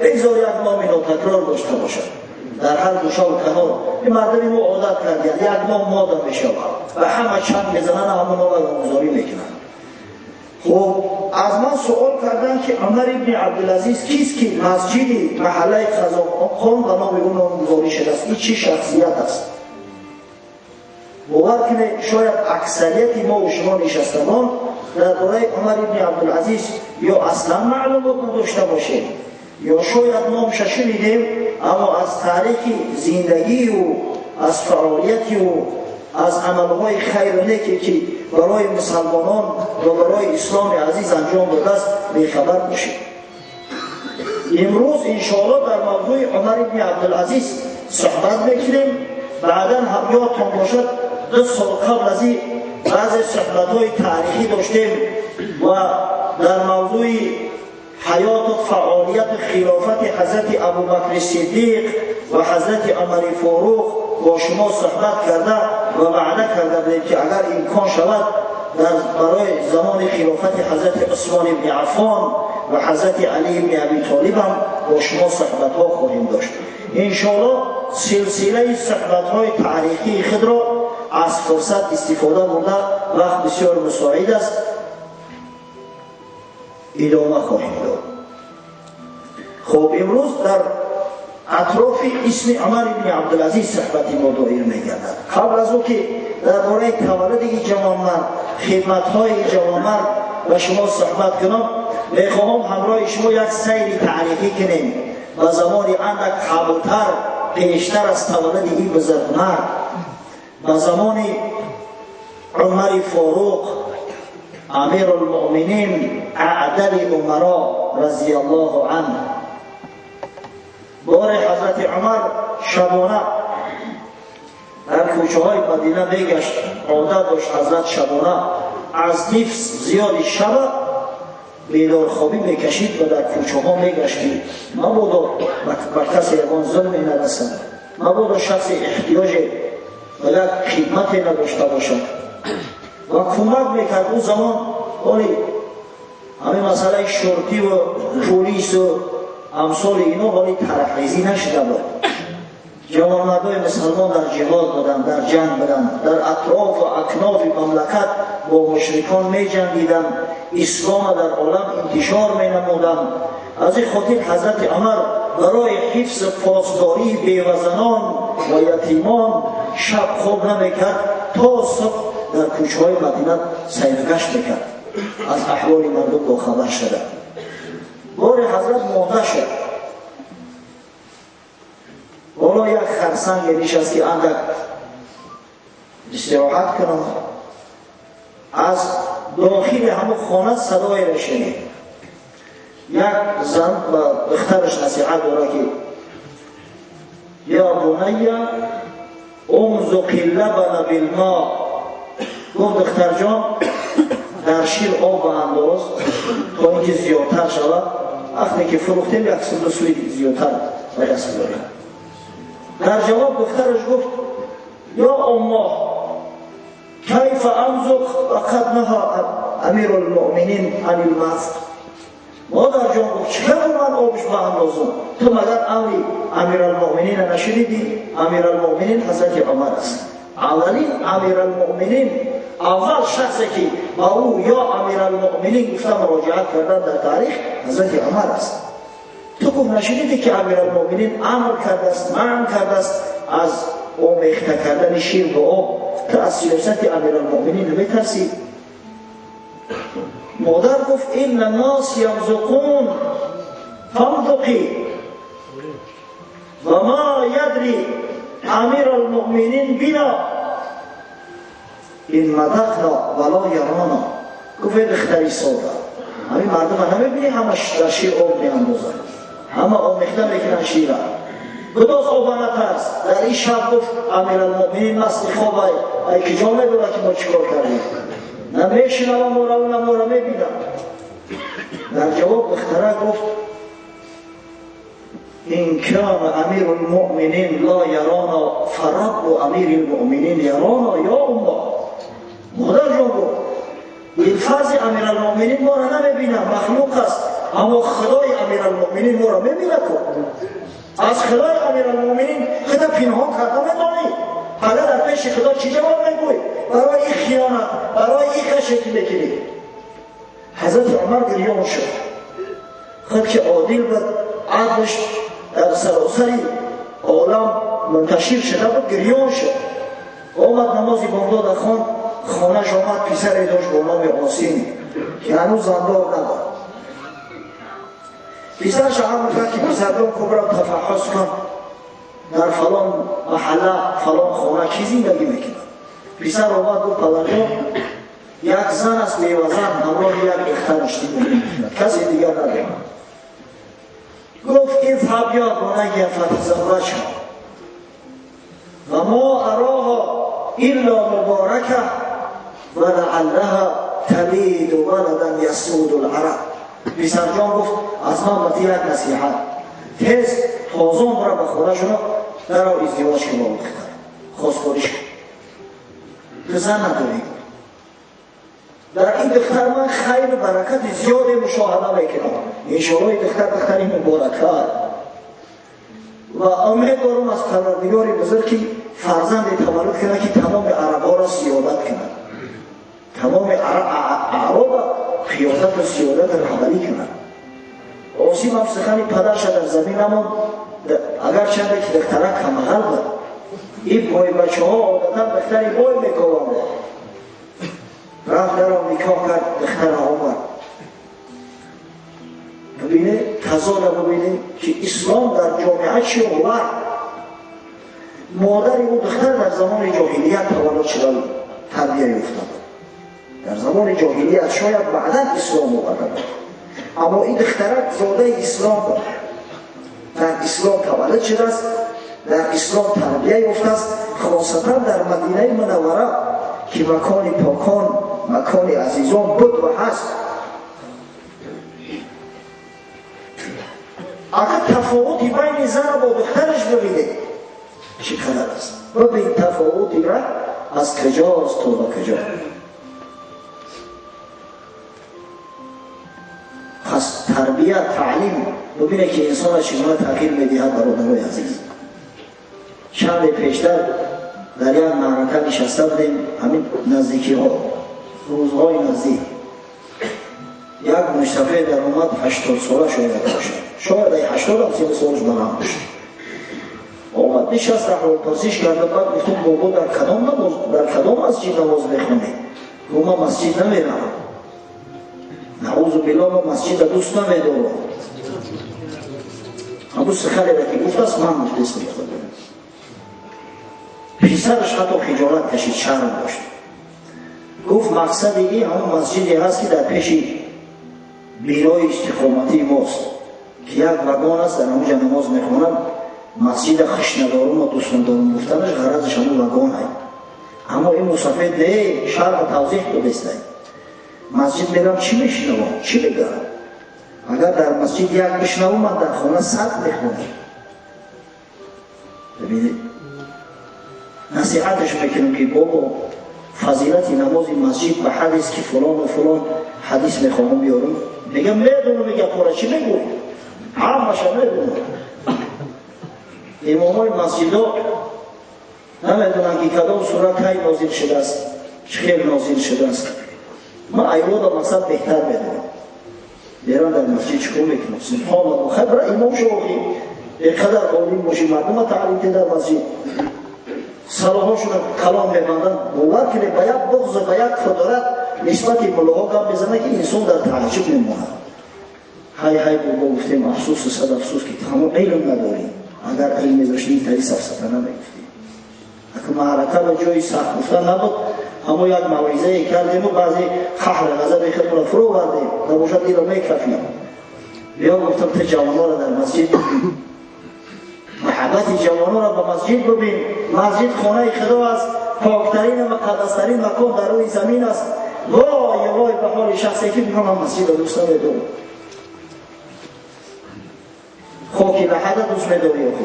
Бигзор як номи нотакрор дошта бошад. Дар ҳар гӯшаву канор ин мардуми мо одат кардиянд, як ном мода мешавад ва ҳама чанд мезананд, ҳамон номро номгузорӣ мекунанд. Хуб, аз ман суол карданд, ки Умар ибни Абдулазиз кист, ки масҷиди маҳаллаи Қазоқхон ба номи ӯ номгузорӣ шудааст? Ин чӣ шахсият аст? Бовар кунед, шояд аксарияти мо ва шумо нишастагон дар бораи Умар ибни Абдулазиз ё аслан маълумот надошта бошем, ё шояд номша шунидем, аммо аз таърихи зиндагии ӯ, аз фаъолияти ӯ, аз амалҳои хайру неке, ки барои мусалмонон ва барои исломи азиз анҷом додааст, бехабар бошем. Имрӯз, иншоалло, дар мавзӯи Умар ибни Абдулазиз суҳбат мекунем. Баъдан, ёдтон бошад, 2 сол қабл аз ин баъзе суҳбатҳои таърихӣ доштем ва дар мавзӯи ҳаёту фаъолияту хилофати ҳазрати Абубакри Сиддиқ ва ҳазрати Умари Форуқ бо шумо суҳбат карда ва ваъда карда будем, ки агар имкон шавад, дар барои замони хилофати ҳазрати Усмон ибни Аффон ва ҳазрати Али ибни Аби Толиб ҳам бо шумо суҳбатҳо хоҳем дошт. Иншоалло, силсилаи суҳбатҳои таърихии худро аз фурсат истифода бурда, вақт бисёр мусоид аст, идома хоҳем дод. Хуб, имрӯз дар атрофи исми Умар ибни Абдулазиз суҳбати мо доир мегардад. Қабл аз ӯ ки дар бораи таваллуди ин ҷавонмард, хидматҳои ин ҷавонмард ба шумо суҳбат кунам, мехоҳам ҳамроҳи шумо як сайри таърихӣ кунем ба замони андак қаблтар, пештар аз таваллуди ин бузургмард, ба замони Умари Форуқ, амирулмуъминин, аъдали умаро, разияллоҳу анҳ. Боре ҳазрати Умар шабона дар кӯчаҳои Мадина мегашт. Одат дошт ҳазрат, шабона аз нифс зиёди шаба бедорхобӣ мекашид ва дар кӯчаҳо мегашт, ки мабодо ба касе ягон зулме нарасад, мабодо шахси эҳтиёже ба як хидмате надошта бошад, ва кӯмак мекард. Ӯ замон оли ҳамин масъалаи шуртиву пулису амсоли ино ҳоли тарахрезӣ нашуда буд. Ҷавонмардои мусалмон дар ҷиҳод буданд, дар ҷанг буданд, дар атрофу акнофи мамлакат бо мушрикон меҷангиданд, ислома дар олам интишор менамуданд. Аз ин хотир ҳазрати Умар барои ҳифзи посдории бевазанон ва ятимон шаб хоб намекард, то субҳ дар кӯчаҳои Мадина сайргашт мекард, аз аҳволи мардум бохабар шуда. Бори ҳазрат монда шуд, боло як харсанге нишаст, ки андак истироҳат кунам. Аз дохили ҳамон хона садоеро шунид. Як зан ба духтараш насиҳат дора, ки: «Я бунайя, умзуқи лабана билмо». Гуфт: «Духтарҷон, дар шир об андоз, то ин ки зиёдтар шавад. Вақте ки фурӯхтем, як сумду суи зиёдтар ба даст биёрем». Дар ҷавоб духтараш гуфт: «Ё уммоҳ, кайфа амзуқ ва қад наҳа амирулмуъминин анил мазқ?» Модарҷон, гуфт, чӣ ман обш ба андозам? Ту магар амри амиралмуъминина нашунидӣ? Амиралмуъминин ҳазрати Умар аст, аввалин амиралмуъминин, аввал шахсе, ки ба ӯ «ё амиралмуъминин» гуфта муроҷиат кардан дар таърих, ҳазрати Умар аст. Ту, гуфт, нашунидӣ, ки амиралмуъминин амр кардааст, манъ кардааст аз омехта кардани шир бо об? Ту аз сиёсати амиралмуъминин наметарсӣ? Модар гуфт: «Инна нос ямзуқун фамдуқи ва ма ядри амиралмуъминин бина ин мадақна вало ярона». Гуфт: «Эй духтари сода, ҳамин мардума намебинӣ? Ҳама дар шир об меандозанд, ҳама омехта мекунанд шира. Гудоз оба, натарс. Дар ин шаб, гуфт, амиралмуъминин масти хобай, ай киҷо медонад, ки мо чӣ кор кардем? На мешунава мораву, на мора мебинам». Дар ҷавоб духтара гуфт: «Ин кана амиру лмуъминин ла ярона, фараббу амири лмуъминин ярона, ё умма». Модарҷон, гуфт, билфарзи амиралмуъминин моро намебинам, махлуқ аст. Аммо Худои Амиралмӯъминин моро мебинад ку. Аз Худои Амиралмӯъминин худа пинҳон карда медонӣ. Пага дар пеши Худо чӣ ҷавоб мегӯй? Барои ин хиёнат, барои ин ғаше ки мекунӣ. Ҳазрати Умар гирён шуд. Худ ки одил буд, адлаш дар саросари олам мунташир шуда буд, гирён шуд. Омад намози бомдода хонд, хонаш омад, писаре дошт бо номи Осим, ки ҳанӯз зандор набуд. Писараш амр кард ки писардон кубра тафаҳҳус кун, дар фалон маҳалла, фалон хона кӣ зиндагӣ мекунад. Писар омад, гуфт: падарҷон, як зан аст, бевазан, ҳамроҳи як духтараш зиндагӣ мекунад, касе дигар надорад. Гуфт: اذهب يا بني فتزوجها و ما اراها الا مبارکه و لعلها تلید ولدا یسود العرب. پسرجان گفت: از من به یک نصیحت، تیز تازون برا به خونه شما درا ازدواج کن با دختر، خواستگاریش کن. تو زن نداری، در این دختر من خیر و برکت زیاد مشاهده میکنم. انشاءالله دختر دختری مبارکه و امید دارم از پروردگار بزرگ که فرزند تولد کنه که تمام عربها را سیادت کنه، تمام اعراب قیادت و سیادت رهبری کنه. آسیم هم سخن پدرش در زمین نماند، اگر چنده که دختره کمغل بود. این بای بچه ها عادتا دختری بای میکوانده. رفت در نکاح کرد، دختر آمد. ببینه تضاد، ببینه که اسلام در جامعه چی آورد. مادر او دختر در زمان جاهلیت تولد شده، تربیه یافته در زمان جاهلیت، شاید بعدا اسلام آورده بود، اما این دخترک زاده اسلام بود، در اسلام تولد شده است، در اسلام تربیه یافته است، خاصتا در مدینه منوره که مکان پاکان، مکان عزیزان بود و هست. اگر تفاوتی بین زن با دخترش ببینه چه قدر است، ببین تفاوتی را از کجاست تا به کجا. پس تربیت، تعلیم، ببینه که انسان چگونه تغییر میدهد. برادرای عزیز، چند پیشتر در یک معرکه نشسته بودیم، همین نزدیکی ها، روزهای نزدیک، یک مصطفی در اومد، 80 ساله شاید باشد، شاید 80 هم 30 سالش بلند باشه. آمد نشست، احوال پرسیش کرد. بعد گفتم بابا در کدام نماز، در کدام مسجد نماز میخونی؟ گفت من مسجد نمیرم، نعوذ بالله، من مسجد دوست نمیدارم. همون سخنی را که گفت است من مفلس میخوام. پسرش حتی خجالت کشید، شرم داشت. گفت مقصد این همون مسجدی هست که در پیش بیرای استقامتی ماست که یک وگان است، در اونجا نماز میخونم. مسجد خوش ندارم و دوست ندارم گفتنش غرضش همون وگان هست. اما این مسافر ده شرح و توضیح دادسته. مسجد میرم چی میشنوم، چی میگم؟ اگر در مسجد یک بشنوم، من در خانه 100 میخونم. ببینید، نصیحتش میکنم که بابا فضیلت نماز مسجد به حدیث که فلان و فلان حدیث میخوام بیارم. میگم میدونم، میگم پاره چی میگو، همش میدونم. امامای مسجدها نمیدونن که کدام سوره کی نازل شده است، چه نازل شده است. من ایواد مقصد بهتر میدونم. میرم در مسجد چیکار میکنم؟ سبحان الله، خبر امام شو اینقدر عالم باشی، مردم تعلیم ده در مسجد صلاحاشون کلام میبندن. باور کنید با یک بغض و با یک قدرت نسبت ملاها گپ میزنه که انسان در تعجب میمونه. های های بابا، گفتیم افسوس و صد افسوس که تمام علم نداری. اگر علم داشتی اینطوری سفسطه نمیگفتی. اگه معرکه به جای سخت گفتن نبود، اما یک موعظه کردیم و بعضی قهر غضب خودمون رو فرو بردیم، نباشد این رو میکفیم. بیا گفتم تو جوان‌ها را در مسجد ببین، محبت جوان‌ها را به مسجد ببین. مسجد خانه خدا است، پاکترین و مقدسترین مکان در روی زمین است. وای وای به حال شخصی که میگم من مسجد را دوست نمیدارم. خاکی لحد دوست میداری آخه.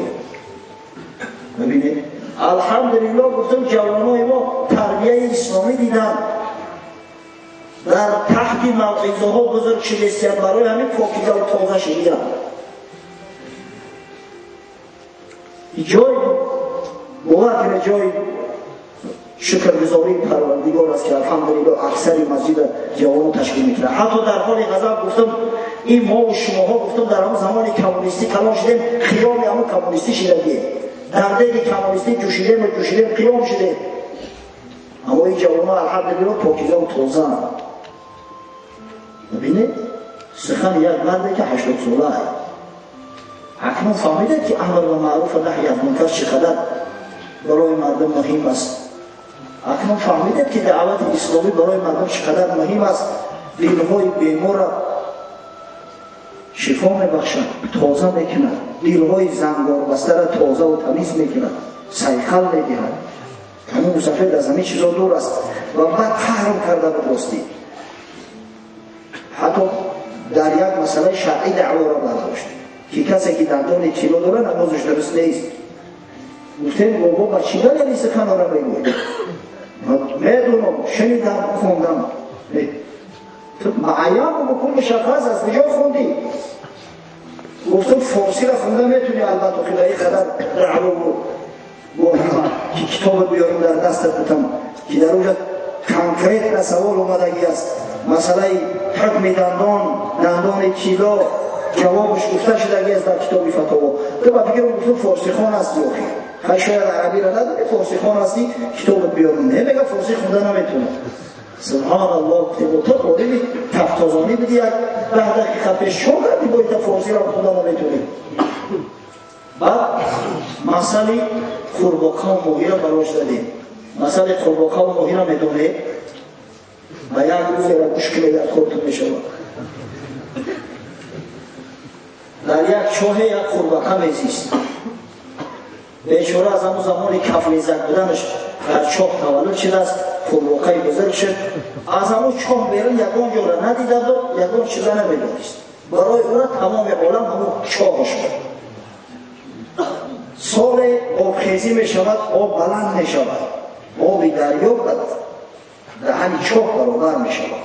ببینید الحمدلله گفتم جوانای ما تربیه اسلامی دیدن، در تحت Таҳти мавъизаҳо бузург шидистиянд, барои ҳамин покиза ва тоза шидиянд. Ҷой бовар кунед, ҷои шукргузории Парвардигор аст, ки алҳамдулиллоҳ аксари масҷида ҷавонон ташкил мекунанд. Ҳатто дар ҳоли ғазаб гуфтам, ин мо ва шумоҳо гуфтам дар ҳамон замони коммунистӣ калон шудем, хиёли ҳамон коммунистӣ шидагием. Дар деги коммунистӣ ҷӯшидем ва ҷӯшидем, қиём шудем. Аммо ин ҷавонон алҳамдулиллоҳ покиза ва тозаанд. Бибинед, сухани як марде ки 80 сола аст. Акнун фаҳмидед, ки амр ба маъруф ва наҳй аз мункар чӣ қадар барои мардум муҳим аст. Акнун фаҳмидед, ки даъвати исломӣ барои мардум чӣ қадар муҳим аст. Дилҳои беморро шифо мебахшад, тоза мекунад, дилҳои зангорбастаро тоза ва тамиз мекунад, сайқал медиҳад. Ҳамун мусафир аз ҳамин чизо дур аст ва баъд қаҳрм карда буд ростӣ. Ҳатто дар як масъалаи шаръӣ даъворо бардошт, ки касе ки дандони тилло дорад, намозаш дуруст нест. Гуфтем, бобо, ба чӣ далели суханора мегӯӣ? Медонам, шунидам, хондам. Ту муайян бигӯ, мушаххас аз куҷо хондӣ? Гуфтам, форсиро хонда метавонӣ, албатта, ки ба ин қадар даъво воҳима, ки китобат биёрам дар дастат бутам, ки дар онҷо конкретно савол омадагӣ аст. Масъалаи ҳукми дандон, дандони тилло, ҷавобаш гуфта шудагӣ аст дар китоби фатово. Ту ба фикрам гуфтам, форсихон ҳастӣ охи. Хай, шояд арабиро надонӣ, форсихон ҳастӣ, китобат биёрам. Не, мега, форсӣ хонда наметавонам. Субҳаналлоҳ, гуфтем, ту олими тафтозонӣ будӣ як 10 дақиқа пеш, чо кардӣ бо ита форсиро хонда наметавонӣ? Баъд масъали қурбоқаву моҳиро барош задем. Масъали қурбоқаву моҳиро медонед? Ба як рӯзеро гӯш кунед, дар кортон мешавад. Дар як чоҳе як қурбоқа мезист. Бечора аз ҳамон замони кафлезак буданаш дар чоҳ таваллуд шудааст, қурбоқаи бузург шуд. Аз ҳамон чоҳ берун ягон ҷоро надида буд, ягон чиза намедонист. Барои ӯра тамоми олам ҳамон чоҳаш буд. Соле обхезӣ мешавад, об баланд мешавад, оби дарё ба даҳани чоҳ баробар мешавад.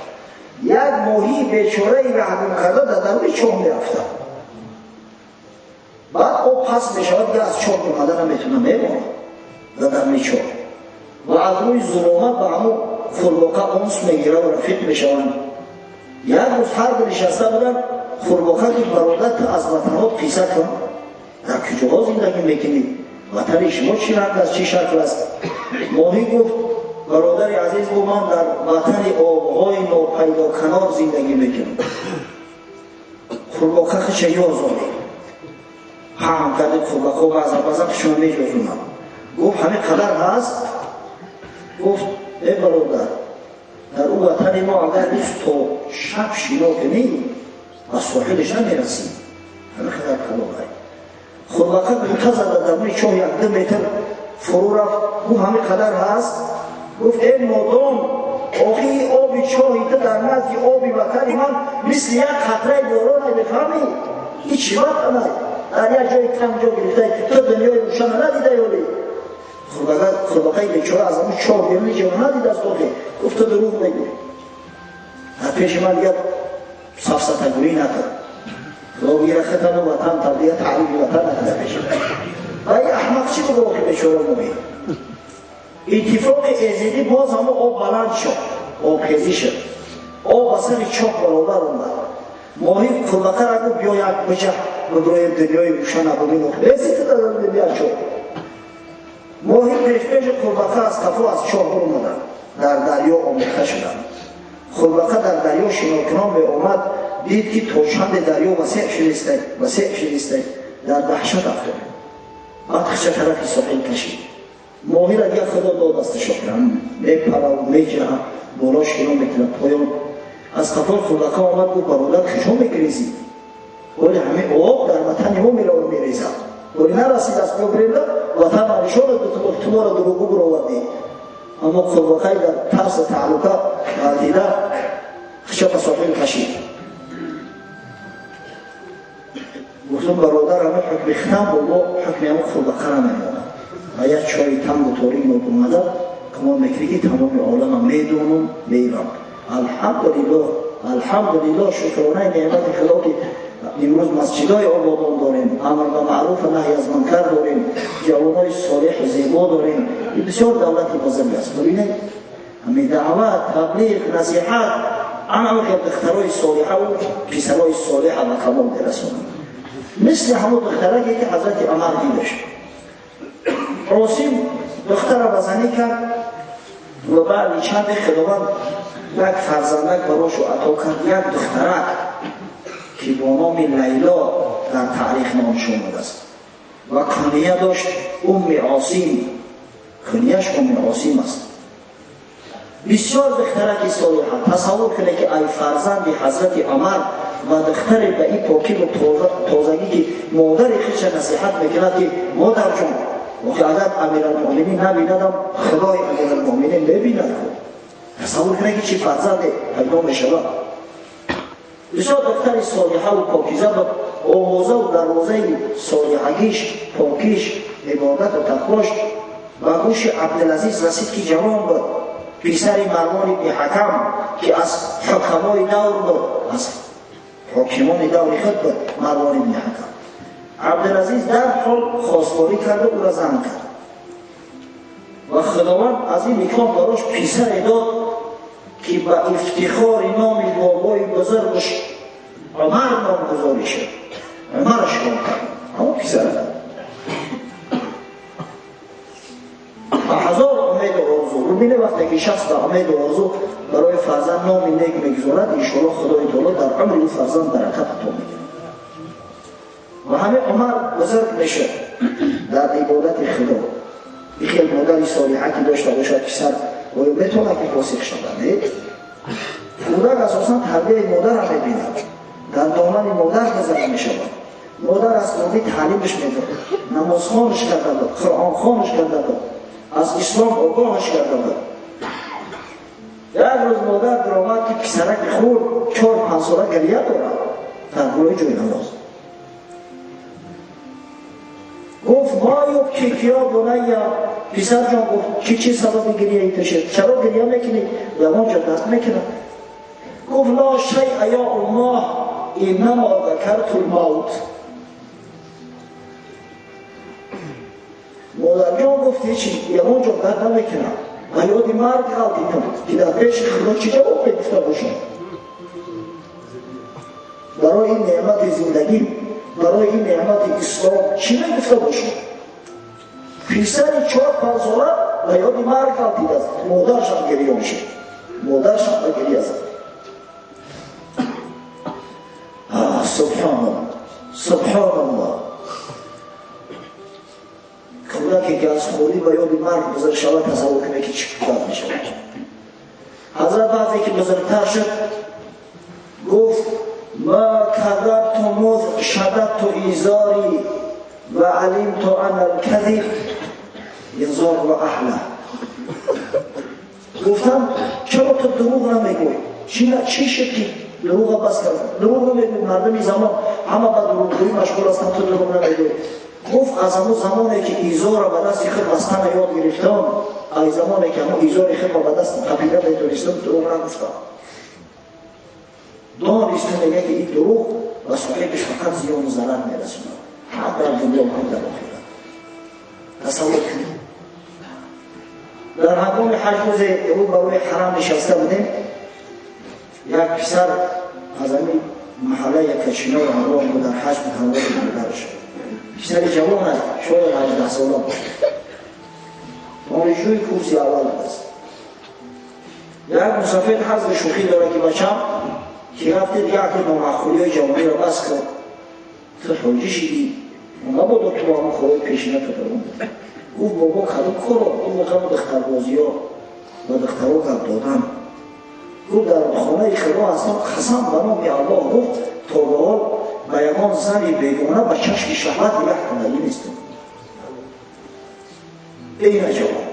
Як моҳии бечораи раҳгум карда дар даруни чоҳ мерафтад. Баъд об паст мешавад, дига аз чоҳ омада наметавонад, мемонад дар даруни чоҳ. Ва аз рӯи зуломат ба ҳамон қурбоқа унс мегирад ва рафиқ мешаванд. Як рӯз ҳар ду нишаста буданд, қурбоқа гуфт, бародар, ту аз ватанҳот қисса кун, дар куҷоҳо зиндагӣ мекунӣ, ватани шумо чӣ ранг аст, чӣ шакл аст? Моҳӣ гуфт, бародари азиз, гуфт, ман дар ватани обҳои нопайдоканор зиндагӣ мекунам. Қурбоқа хича ёзонӣ паҳн карди, қурбоқо баъзан баъзан хишона меҷозунам. Гуфт, ҳамин қадар ҳаст? Гуфт, э бародар, дар ӯ ватани мо агар рӯз то шаб шино кунӣ, ба соҳилаш намерасӣ, ҳамин қадар калонай. Қурбоқа гута зада дар рӯи чоҳ 1-2 метр фурӯ рафт. Гуфт, ҳамин қадар ҳаст? Гуфт, э нодон, охи оби чоҳи ту дар назди оби ватани ман мисли як қатраи борон, мефаҳмӣ? Ин чӣ ватанай? Дар як ҷои танг ҷо гирифтай, ту дунёи рӯшана надидай ҳоле. Қурбоқаи бечора аз ҳамон чоҳ берун ҳеҷ ҷо надидааст охи. Гуфт, ту дурӯғ мегӯӣ, дар пеши ман дигар сафсатагӯӣ накун. Худо бигира хатану ватан тарбия таърифи ватан накарда пеши ман. Ва ин аҳмақ чӣ буд охи бечора моҳӣ? Иттифоқи эзидӣ боз ҳамон об баланд шуд, обхезӣ шуд, об ба сари чоҳ баробар омад. Моҳӣ қурбоқаро гуфт, биё як биҷаҳ биброем, дунёи рӯшана бибин. Охи ту дар дунё чоҳ. Моҳӣ пешпеши қурбоқа аз қафо аз чоҳ баромаданд, дар дарё омехта шуданд. Қурбоқа дар дарё шинокунон меомад, дид, ки то чанде дарё васеъ шудистай, васеъ шудистай, дар даҳшат афтод. Баъд хича тарафи соҳил кашид. Моҳиро дигар Худо дод дасти шокира, мепарав, меҷаҳа, боло шино мекунад, поён. Аз қафои қурбоқа омад, гуфт, бародар, куҷо мегирезӣ? Оли ҳамин об дар ватани мо меравад, мерезад, оли нарасид аст, биё бирем ватан нишонат, ту моро дурӯғгӯ бировардӣ. Аммо қурбоқаи дар тарса таҳлука ғалтида хича ба соҳил кашид. Гуфтам, бародар, ҳамин ҳукми хитам бо ҳукми ҳамон қурбоқара мемонад. Ва як чои тангу торик омада гумон мекунӣ, ки тамоми олама медонам, мерам. Алҳамдулиллоҳ, Алҳамдулиллоҳ, шукронаи неъмати Худо ки имрӯз масҷидҳои ободон дорем, амр ба маъруф ва наҳй аз мункар дорем, ҷавонои солеҳу зебо дорем. Ин бисёр давлати бузург аст. Бибинед, ҳамин даъват, таблиғ, насиҳат, ана ҳамин духтарои солиҳа ва писарои солиҳа ба камол мерасонанд. Мисли ҳамон духтараке ки ҳазрати Умар дидаш. Осим духтара ба занӣ кард ва баъди чанде Худованд як фарзандак барошу ато кард, як духтарак ки бо номи Лайло дар таърих номаш омадааст ва куния дошт Умми Осим. Кунияш Умми Осим аст. Бисёр духтараки солиҳа. Тасаввур кунед ки ай фарзанди ҳазрати Умар ва духтаре ба ин покӣ ва тозагӣ ки модари худша насиҳат мекунад ки модарҷон, воқеа агар Амиралмуъминин набинадам, Худои Амиралмуъминин мебинад. Тасаввур кунед ки чӣ фарзанде пайдо мешавад. Бисёр духтари солиҳа ва покиза буд. Овоза ва дарвозаи солиҳагиш, покиш, ибодату тақвош ба гӯши Абдулазиз расид ки ҷавон буд, писари Марвон ибни Ҳакам ки аз ҳукамои давр буд, аз ҳокимони даври худ буд Марвон ибни Ҳакам. Абдулазиз дарҳол хостгорӣ карду ӯро зан кард ва Худованд аз ин никоҳ барош писаре дод ки ба ифтихори номи бобои бузургаш Умар номгузорӣ шуд. Умараш ном кард ҳамон писара. Ба ҳазор умеду орзу. Бубинед, вақте ки шахс ба умеду орзу барои фарзанд номи нек мегузорад, иншоаллоҳ Худои таоло дар умри ӯ фарзанд баракат ато мекунад. Ва ҳамин Умар бузург мешуд дар ибодати Худо. Ин хел модари солиҳа ки дошта бошад писар, оё метавонад ки фосиқ шавад? Не. Кӯдак асосан тарбияи модарро мебинад, дар домани модар назар мешавад. Модар аз хурдӣ таълимаш медод, намозхонаш карда буд, қуръонхонаш карда буд, аз ислом огоҳаш карда буд. Як рӯз модар даромад ки писараки хурд 4-5 сола гиря дорад дар болои ҷои намоз. Гуфт: ма юбкика ё буная? Писарҷон, гуфт, чӣ сабаби гирияи ту шуд? Чаро гиря мекунӣ? Ягон ҷо дард мекунад? Гуфт: ла шайъа ё уммоҳ, иннамо закарту лмавт. Модарҷон, гуфт, ҳеч ягон ҷо дард намекунад, ба ёди марг ғалтидам ки дар пеши Худо чӣ ҷавоб мегуфта бошам. Барои ин неъмати зиндагӣ, барои ин неъмати ислом чӣ мегуфта бошам? Писари 4-5 сола ба ёди марг ғалтидааст. Модаршам гирён шуд, модаршам ба гиря зад. Субҳоналлоҳ, субҳоналлоҳ. Кӯдаке ки аз хурдӣ ба ёди марг бузург шавад, тасаввур кунед ки чӣ кӯдак мешавад. Ҳазрат баъзе ки бузургтар шуд, гуфт: ма кадабту муз шададту изори ва алимту ана алказиб язору аҳла. Гуфтам: чаро ту дурӯғ намегӯй? Чӣ шуд ки дурӯға бас кард, дурӯғ намегӯй? Мардуми замон ҳама ба дурӯғгӯӣ машғул ҳастанд, ту дурӯғ намегӯй. Гуфт: аз ҳамон замоне ки изора ба дасти худ бастана ёд гирифтам, ай замоне ки ҳамон изори худро ба даст қабила метонистам, дурӯғ нагуфтам. Дониста мегӯяд ки ин дурӯғ ба соҳибаш фақат зиёну зарар мерасонад, ҳам дар дунё, ҳам дар охират. Тасаввур кунед, дар ҳангоми ҳаҷ рӯзе рӯ ба рӯи ҳарам нишаста будем. Як писар аз ҳамин маҳаллаи Якачиноро ҳамроҳ буд, дар ҳаҷ буд ҳамроҳи модараш. Писари ҷавон аст, шояд 18 сола бошад, донишҷӯи курси аввал будааст. Як мусафир ҳазри шӯхӣ дорад ки бачам, ки рафти дига аки номаъқулиҳои ҷавониро бас кун, ту ҳоҷӣ шидӣ, мабодо ту бо ҳамон корҳои пешина ту давом. Гуфт: бобо, кадом коро? Гуфт: воқеан духтарбозиё ба духтаро гап додан. Гуфт: дар хонаи Худо ҳастам, қасам ба номи Аллоҳ, гуфт, то ба ҳол ба ягон зани бегона ба чашми шаҳват нигоҳ кардагӣ нестам. Бина ҷавон,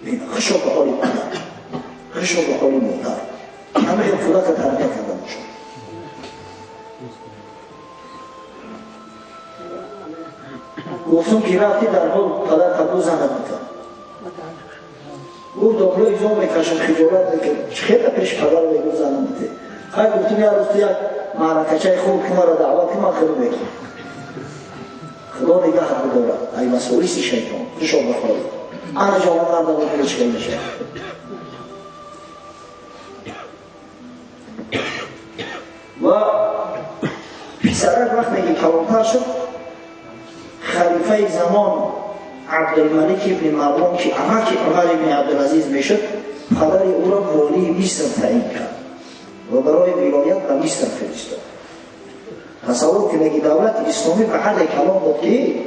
бина, хушо ба ҳоли падар, хушо ба ҳоли модар, ҳамаи кӯдака тарбия карда бошад. Гуфтум ки рафти дар ҳол падар қабул занат мекард. Гуфт: домло изо мекашам, хиҷолат мекард, хела пеши падар мегуфт занам бите. Хай гуфтум як рӯз ту як маъракачаи хуб ки маро даъват ки ман хеле мекунам. Худо нигаҳат бидорад ай васвоиси шайтон. Хушо бахой. Ана ҷавон марда буд чӣ мешавад. Ва писарак вақте ки калонтар шуд, халифаи замон Абдулмалик ибни Марвон ки амаки Умар ибни Абдулазиз мешуд, падари ӯро волии Миср таъин кард ва барои вилоят ба Миср фиристод. Тасаввур кунед ки давлати исломӣ ба ҳадде калон буд ки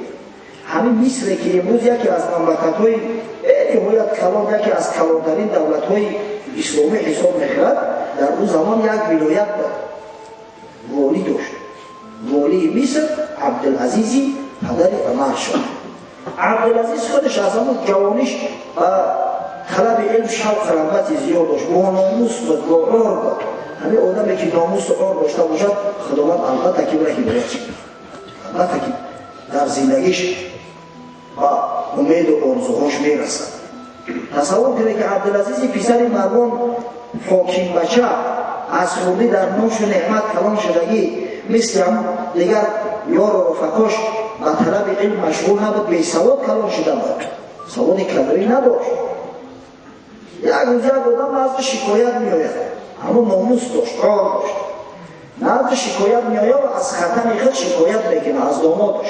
ҳамин Мисре ки имрӯз яке аз мамлакатҳои бениҳоят калон, яке аз калонтарин давлатҳои исломӣ ҳисоб мешавад, дар он замон як вилоят буд, волӣ дошт. Волии Миср Абдулазизи падари Умар шуд. Абдулазиз худаш аз ҳамон ҷавониш ба талаби илм шавқу рағбати зиёд дошт, бо номус буд, бо ор буд. Ҳамин одаме ки номусу ор дошта бошад, Худованд албатта ки ӯро ҳидоят мекунад, албатта ки дар зиндагиш ба умеду орзуҳош мерасад. Тасаввур кунед ки Абдулазизи писари Марвон ҳокимбача аз хурдӣ дар ношу неъмат калон шудагӣ, мисли ҳам дигар ёру рафақош ба талаби илм машғул набуд, бесавод калон шуда буд, саводи кадрӣ надошт. Як рӯз як одам назди шикоят меояд, ҳамон номус дошт, ор дошт, назди шикоят меояд ва аз хатани худ шикоят мекунад, аз домодаш.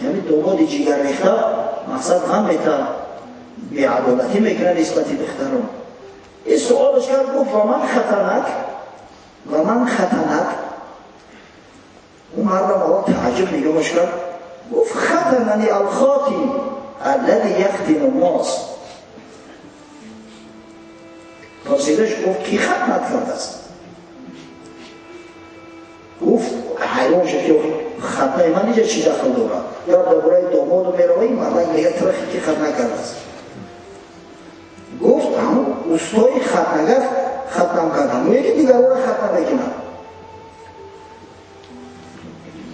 Ҳамин домоди ҷигаррехта мақсад ғам метавад, беадолатӣ мекунад нисбати духтарон. Ин суолаш кард, гуфт: ва ман хатанак, ва ман хатанак. Ӯ мардам аввал таъаҷҷуб нигоҳаш кард, гуфт: хатанани алхотим аллади яхтину ннос. Пурсидаш, гуфт: ки хатнат кардааст? Гуфт, ҳайрон шуд ки хатнаи ман инҷа чӣ дахл дорад? Ё дар бораи домоду меравад, ин мардак мегӯяд тура ки хатна кардааст. Гуфт: ҳамун устои хатнагар хатнам кард, ҳамоне ки дигарора хатна мекунад.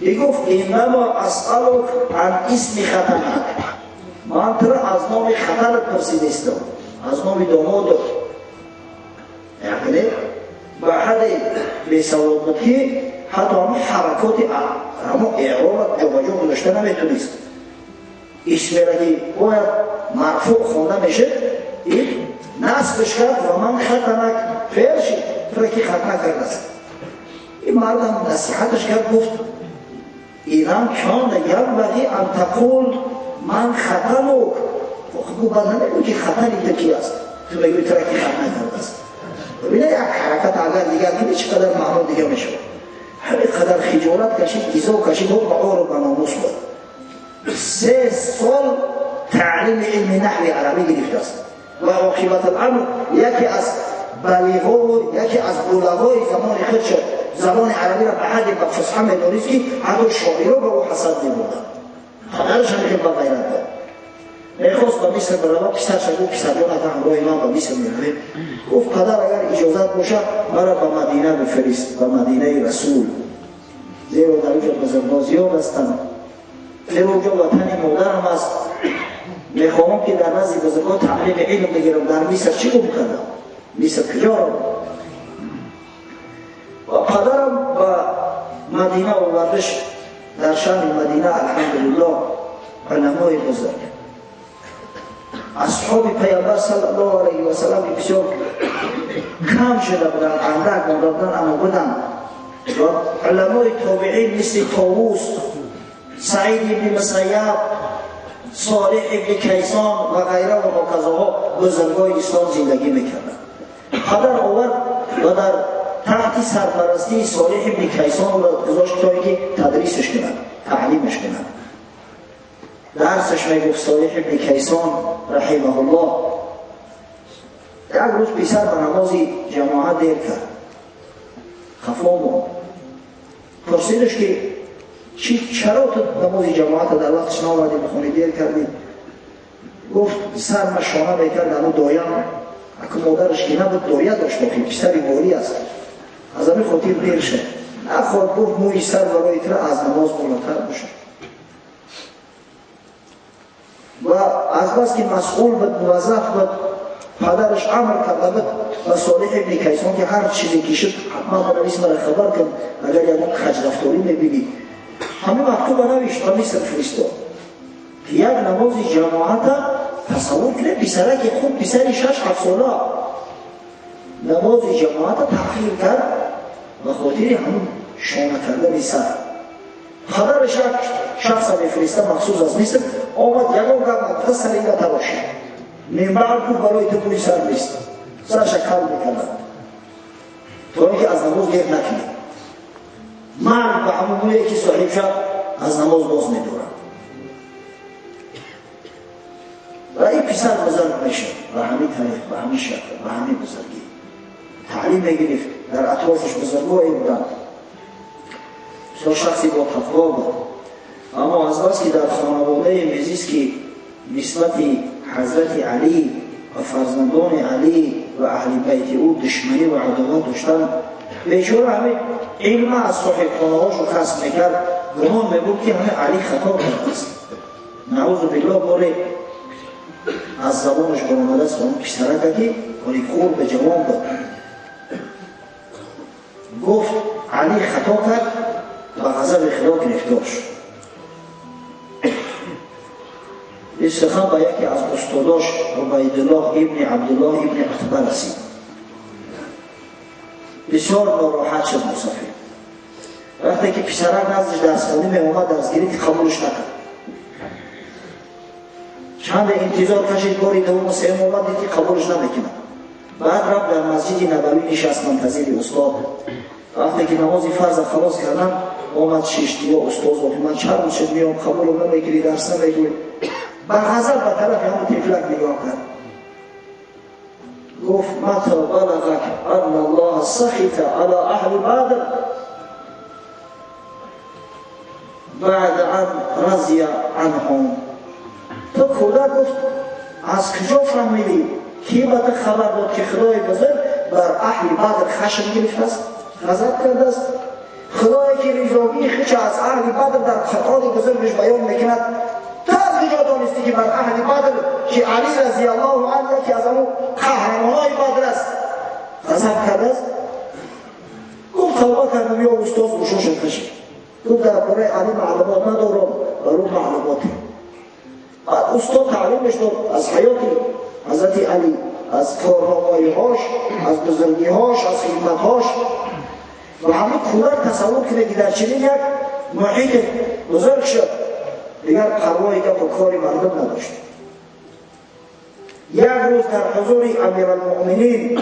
И гуфт: иннамо асалук ан исми хатанак, ман тура аз номи хатанат пурсидистам, аз номи домодат. Яъне ба ҳадде бесавод буд ки ҳатто ҳамон ҳаракоти ҳамон эъробат ҷобаҷо гузошта наметунист. Исмера ки бояд марфуъ хонда мешуд, ин насбш кард ва ман хатанак феъл шид, тура ки хатна кардааст. Ин мардам насиҳаташ кард, гуфт: инан кана янбағи ан тақул ман хатанук. Гуфт: баъд намегӯй ки хатани ту ки аст, ту мегӯй тура ки хатна кардааст. Бибинед, як ҳаракат агар дигар кунӣ, чӣ қадар маъно дига мешавад. Ҳамин қадар хиҷолат кашид, изо кашид, ба ору ба номус буд. 3 сол таълими илми наҳви арабӣ гирифтааст ва оқибат аламр яке аз балиғову яке аз булағои замони худ шуд. Забони арабиро ба ҳадде ба фусҳа медонист ки ҳатто шоиро ба ӯ ҳасад мебурданд. Падараш ҳам хел ба ғайрат буд. Мехост ба Миср биравад, писарша гуфт: писарҷон, ата ҳамроҳи ман ба Миср меравем. Гуфт: падар, агар иҷозат бошад, маро ба Мадина бифирист, ба Мадинаи Расул, зеро дар онҷо бузургон зиёд ҳастанд, зеро онҷо ватани модарам аст. Мехоҳам ки дар назди бузургон таълими илм бигирам. Дар Миср чӣ гум кардам? Миср куҷо равам? Ва падарам ба Мадина овардаш. Дар шаҳри Мадина алҳамдулиллоҳ уламои бузург, асҳоби Паёмбар саллаллоҳу алайҳи васаллам ки бисёр кам шуда буданд, андак монда буданд, аммо буданд. Ва уламои тобеин мисли Товус, Саид ибни Мусайяб, Солиҳ ибни Кайсон ва ғайра ва ҳоказоҳо бузургои ислом зиндагӣ мекарданд. Падар овард ва дар таҳти сарпарастии Солиҳ ибни Кайсон ӯро гузошт то ин ки тадрисаш кунад, таълимаш кунад. Дарсаш мегуфт Солиҳ ибни Кайсон раҳимаҳуллоҳ. Як рӯз писар ба намози ҷамоат дер кард, хафо монд. Пурсидаш ки чаро ту намози ҷамоата дар вақтиш наомадӣ бихонӣ, дер кардӣ? Гуфт: сарма шона мекард ану доям, аку модараш ки набуд, доя дошт, охи писари волӣ аст, аз ҳамин хотир дер шуд. Нахоҳад, гуфт, мӯи сар барои тура аз намоз болотар бошад. Ва аз бас ки масъул буд, муваззаф буд, Падараш амр карда буд ба Солеҳ ибни Кайсон, ки ҳар чизе ки шуд, ҳатман бинавис, мара хабар кун, агар ягон каҷрафторӣ мебинӣ. Ҳамин мактуба навишт, ба Миср фиристод. Як намози ҷамоата тасаввур кунед, писараки хуб, писари 6-7 сола намози ҷамоата таъхир кард ба хотири ҳамин шона кардани сар. Падараш як шахса мефириста махсус аз Миср, омад, ягон гап нагуфта, сари ина тарошид. Минбаъд гуфт, барои ту пули сар нест. Сараша кал мекарданд то ин ки аз намоз гер накунад. Мард ба ҳамон мӯе ки соҳиб шад, аз намоз боз медорад. Ва ин писар бузург мешуд ба ҳамин тариқ, ба ҳамин шакл, ба ҳамин бузургӣ таълим мегирифт. Дар атрофаш бузургое буданд, бисёр шахси бо тақво буд. Аммо аз бас ки дар хонаводае мезист, ки нисбати ҳазрати Алӣ ва фарзандони Алӣ ва аҳли байти ӯ душманӣ ва адоват доштанд, бечора ҳамин илма аз соҳибхонаҳошу касб мекард, гумон мебуд, ки ҳамин Алӣ хато кардааст. Наъузу биллоҳ, боре аз забонаш баромадааст он писарака, ки оли хурд ба ҷавон буд, гуфт: Алӣ хато кард, ба ғазаби Худо гирифтор шуд. Ин сухан ба яке аз устодош, Убайдуллоҳ ибни Абдуллоҳ ибни Утба, расид. Бисёр нороҳат шуд мусафир. Вақте ки писарак наздиш дарсхонӣ меомад, дарсгирӣ, қабулш накард. Чанде интизор кашид, бори дуввуму сеюм омад, дид, ки қабулш намекунад. Баъд рафт, дар Масҷиди Набавӣ нишаст, мунтазири устод. Вақте ки намози фарза халос кардам, омад, шишт: ё устоз, ман чанд рӯз шуд меом, қабулам намекунӣ, дарс намегӯӣ. Ба ғазаб ба тарафи ҳамон тифлак нигоҳ кард, гуфт: мата балағак анна Аллоҳа сахита ала аҳли Бадр баъда ан разия анҳум. Ту кӯдак, гуфт, аз куҷо фаҳмидӣ, ки ба ту хабар дод, ки Худои бузург бар аҳли Бадр хашм гирифтааст, ғазаб кардааст? Худое ки ризогии худша аз аҳли Бадр дар Қуръони бузургаш баён мекунад, ту аз куҷо донистӣ, ки бар аҳли Бадр, ки Алӣ разияллоҳу анҳу яке аз ҳамун қаҳрамонҳои Бадр аст, ғазаб кардааст? Гуфт: тавба кардам, ё устоз. Гӯшоша кашид, гуфт: дар бораи Алӣ маълумот надорам, бар ӯ маълумоте. Баъд устод таълимаш дод аз ҳаёти ҳазрати Алӣ, аз корномоиҳош, аз бузургиҳош, аз хидматҳош. Ва ҳамин кӯдак, тасаввур кунед, ки дар чунин як муҳити бузург шуд, дигар парвои гапу кори мардум надошт. Як рӯз дар ҳузури Амиралмуъминин,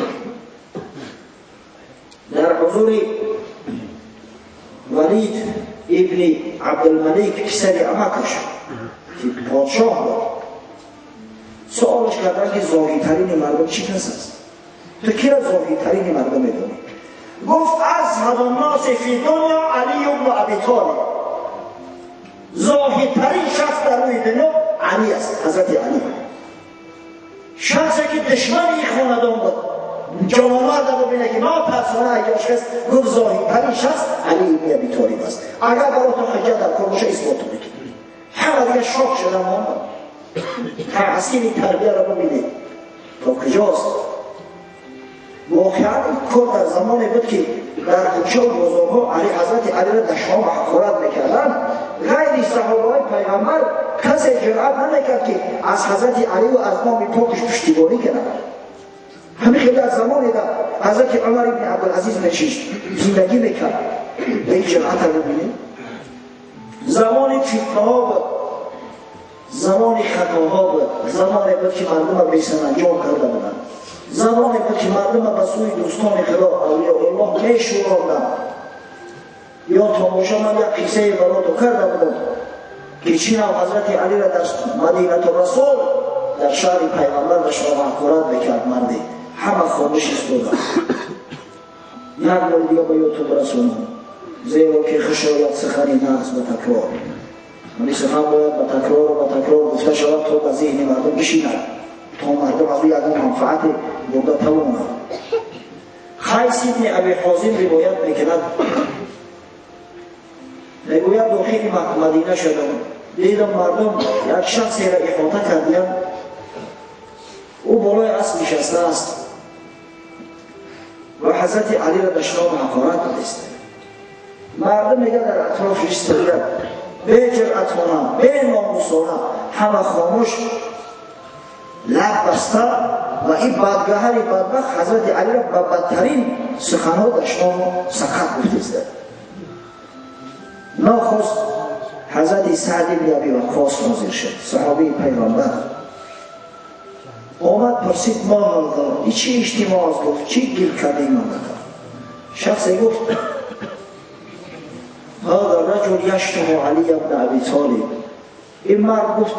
дар ҳузури Валид ибни Абдулмалик, писари амакаш, ки подшоҳ буд, суолаш карданд, ки зоҳидтарини мардум чӣ кас аст, ту кира зоҳидтарини мардум медонӣ? Гуфт: азҳаду нноси фи дунё Алию бну Аби Толиб. Зоҳидтарин шахс дар рӯи дунё Алӣ аст, ҳазрати Алӣ. Шахсе ки душмани ин хонадон буд, ҷавонмарда бубине, ки нотарсона айёш кас гуфт: зоҳидтарин шахс Алӣ ибни Аби Толиб аст, агар баротон ҳуҷҷат дар кор боша, исбот мекунед. Ҳама дига шок шуда монданд. Таъсири тарбияро бубинед то куҷост. Воқеан ин кор дар замоне буд, ки дар кӯчаву бозорҳо Али, ҳазрати Алиро дашном ҳақорат мекарданд. Ғайри саҳобаҳои пайғамбар касе ҷуръат намекард, ки аз ҳазрати Аливу аз номи покаш пуштибонӣ кунад. Ҳамин хел дар замоне дар ҳазрати Умар ибни Абдулазиз мешишт, зиндагӣ мекард. Ба ин ҷуръата бубинед. Замони фитнаҳо буд, замони хатоҳо буд, замоне буд, ки мардума бесаранҷом карда буданд, замоне буд, ки мардума ба сӯи дӯстони Худо, авлиёуллоҳ, мешӯронданд. Ё тамоша, ман як қиссае барото карда будам, ки чӣ нав ҳазрати Алиро дар Мадинату Расул, дар шаҳри пайғамбар дашном ҳақорат мекард марде, ҳама хомӯш истоданд. Як бори дига ба ёдтон расонам, зеро ки хуш ояд сухани нағз ба такрор. Ҳамин сухан бояд ба такрору ба такрор гуфта шавад, то ба зеҳни мардум бишинад, то мардум аз ӯ ягон манфаате бурда тавонад. Хайс ибни Аби Ҳозим ривоят мекунад, мегӯяд: дохили Мадина шудам, дидам, мардум як шахсеро иҳота кардиянд. Ӯ болои асп нишастааст ва ҳазрати Алиро дашному ҳақорат додааст. Мардум мега дар атрофиш истода беҷуръатона, беномусона, ҳама хомӯш, лаб баста ва ин бадгаҳари бадбахт ҳазрати Алиро ба бадтарин суханҳо дашному сақат гуфтааст. Нохост ҳазрати Саъд ибни Аби Ваққос ҳозир шуд, саҳобии пайғамбар. Омад, пурсид: ма ҳоза, и чӣ иҷтимоъ аст? Гуфт: чӣ гир карда ин мамлакат? Шахсе гуфт: ҳаза раҷул яштуму Алия ибни Аби Толиб. Ин мард, гуфт,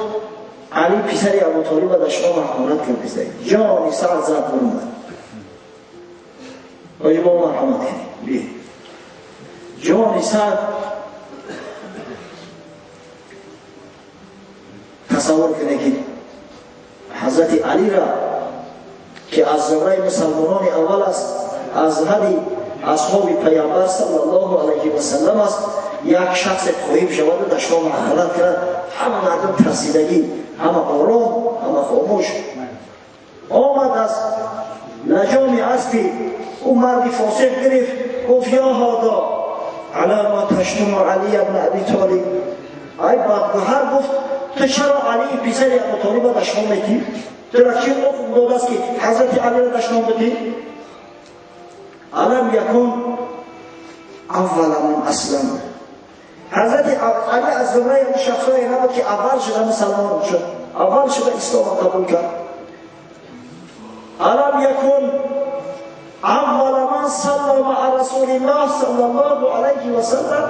Али писари Абу Толиба дашном ҳақорат кардааст. Ҷони Саъд зад бурумад. Оҷи бо марҳамат кунед. Би ҷони Саъд, тасаввур кунед, ки ҳазрати Алира, ки аз зумраи мусалмонони аввал аст, аз ҳади асҳоби пайғамбар саллаллоҳу алайҳи васаллам аст, як шахсе қоим шаваду дашном ҳақорат кунад. Ҳама мардум тарсидагӣ, ҳама ором, ҳама хомӯш. Омад, аз лаҷоми аспи ӯ марди фосиқ гирифт, гуфт: ё ҳода, ала ма таштуму Алия ибни Аби Толиб? Ай бадгӯҳар, гуфт, ту чаро Алии писари Абу Толиба дашном медиҳӣ? Тура чӣ ҳукм додааст, ки ҳазрати Алиро дашном бидиҳӣ? Алам якун аввала ман аслам? Ҳазрати Али аз зумраи он шахсое набуд, ки аввал шуда мусалмон шуд, аввал шуда исломро қабул кард? Алам якун аввала ман саллама ала расулиллоҳ саллаллоҳу алайҳи васаллам?